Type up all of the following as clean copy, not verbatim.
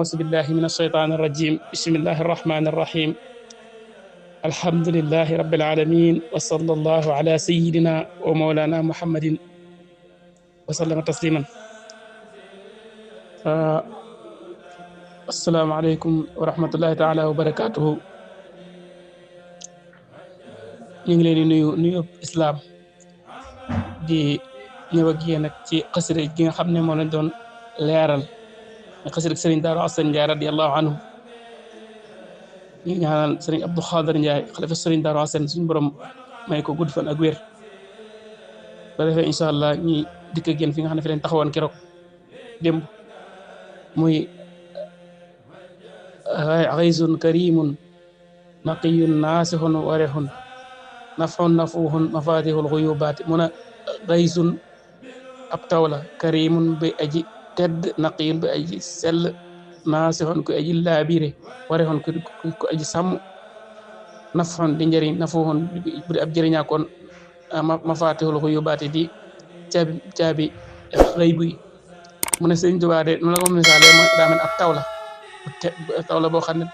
أعوذ بالله من الشيطان الرجيم بسم الله الرحمن الرحيم الحمد لله رب العالمين وصلى الله على سيدنا ومولانا محمد وسلم تسليما السلام عليكم ورحمة الله تعالى وبركاته ñu ngi leen di nuyu islam di ñëw ak yéen ak ci xasida gi nga xam ne moo lañ doon leeral xasida Sëriñ Daaru Asan Njaay radiyallahu anhu ñu ñaanal Sëriñ Abdou Khader Njaay xalifa Sëriñ Daaru Asan suñu borom may ko gudd fan ak wér ba defee incha allah ñi dikk ak yéen fi nga xam ne fi leen taxawoon keroog démb muy xaysun karimun naqiyun naasixun warexun nafxun nafuuxun mafatixul xuyubaati mun a xaysun ab taw la karimun bi aji tedd naqiyun bi aji sell naasixun ku aji laabire warexun ku aji sàmm nafxun di njëriñ nafuuxun bu di ab jëriñaakoon mafatixul xuyubaati di caabi xëy buy mu ne Sëriñ Tuubaa de nu la ko misaale mooy daa mel ab taw la boo xam ne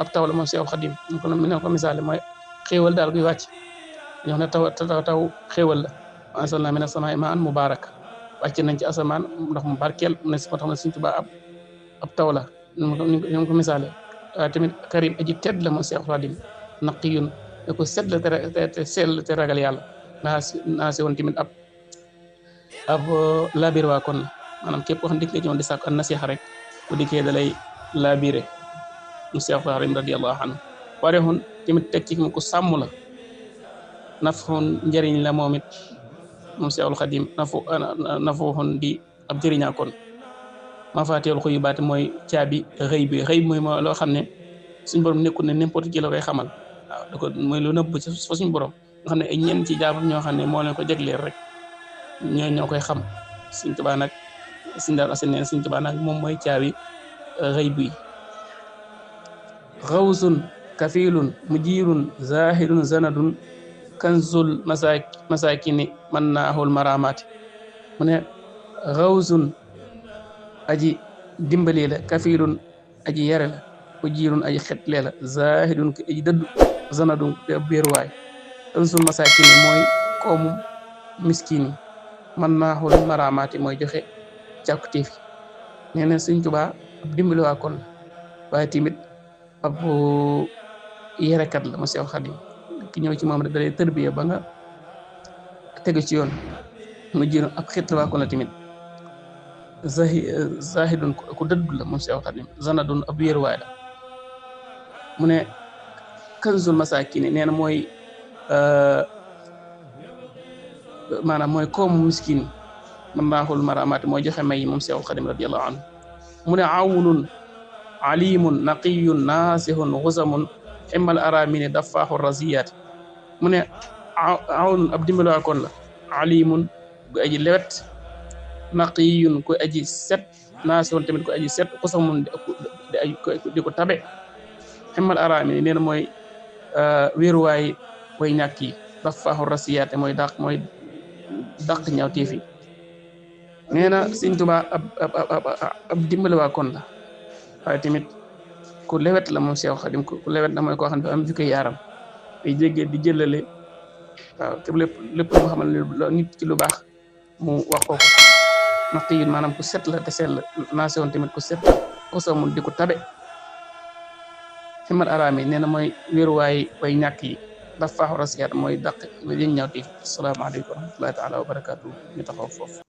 ab taw la moom Seexul Xadiim mu ne ko misaale mooy xéewal daal guy wàcc ñoo xam ne taw xéewal la wa anzalnaa mina samaa'i maa'an mubaarak wàcc nañ ci asamaan ndox mu barkeel mu ne moo tax na Sëriñ Tuubaa ab taw la ñu ko misaale waaye tamit karim aji tedd la moom Seexul Xadiim naqiyun da ko set la te sell te ragal yàlla naa si woon tamit ab labir waa kon maanaam képp koo xam ne dikkee ci moom di sàkk an nasiha rek bu dikkee da lay labiré mu Seexul Xadiim radiyallahu anhu warexun tamit teg ci mu ko sàmm la nafxun njëriñ la moom it moom Seexul Xadiim nafuxun di ab jëriñaa kon mafaatihul xuyubaat mooy caabi xëy bi mooy loo xam ne suñu borom nekkul ne n'importe qui la koy xamal waaw da ko mooy lu nëbb ci fa suñu borom nga xam ne ay ñenn ci jaamam ñoo xam ne moo leen ko jagleel rek ñoo koy xam Sëriñ Tuubaa nag Sëriñ Daaru Asan neen Sëriñ Tuubaa nag moom mooy caabi xëy bi xawsun kafilun mujirun zahidun zanadun kanzul masakini man naahul maramaati mu ne xawsun aji dimbali la kafilun aji yare la mujirun aji xetlee la zahidun ki aji dëddu zanadun ki ab béeruwaay kanzul masakini mooy koomu miskini man naahul maramaati mooy joxe càkkutéef nee na Sëriñ Tuubaa ab dimbali waa kon la waaye tamit ab yerekat la ma Seexul Xadiim ki ñëw ci moom rek da lay tërbiya ba nga tegu ci yoon mu jiru ab xit la waa kon la tamit zahidun ku dëddu la moom Seexul Xadiim zanadun ab wéeruwaay la mu ne kanzul masakini nee na mooy maanaam mooy koomu miskin man naahul maramaati mooy joxe may yi moom Seexul Xadiim radiyallahu anhu mu ne awunun alimun naqiyun naasihun xusamun ximmal aramini dafaaxu raziyaati mu ne awunun ab dimbalaa kon la alimun ku aji lewet naqiyun ku aji set naasihun tamit ku aji set xusamun di ko tabe ximmal aramini nee na mooy wéeruwaay way ñàkk yi dafaaxu raziyaati mooy dàq ñaaw téefi nee na Sëriñ Tuubaa ab dimbali waa kon la waaye tamit ku lewet la moom Seexul Xadiim ku lewet la mooy koo xam ne am jukki yaaram day jéggee di jëlale waaw te lépp lu xamal nit ci lu baax mu wax ko naqiyun maanaam ku set la te sell naa sewoon tamit ku set ku samul di ko tabe ximal araam yi nee na mooy wéeruwaay way ñàkk yi daf faaxu rasiyaat mooy dàq yéen ñaaw ti asalaamaaleykum wa rahmatullahi taala wa barakaatu ñu taxaw foofu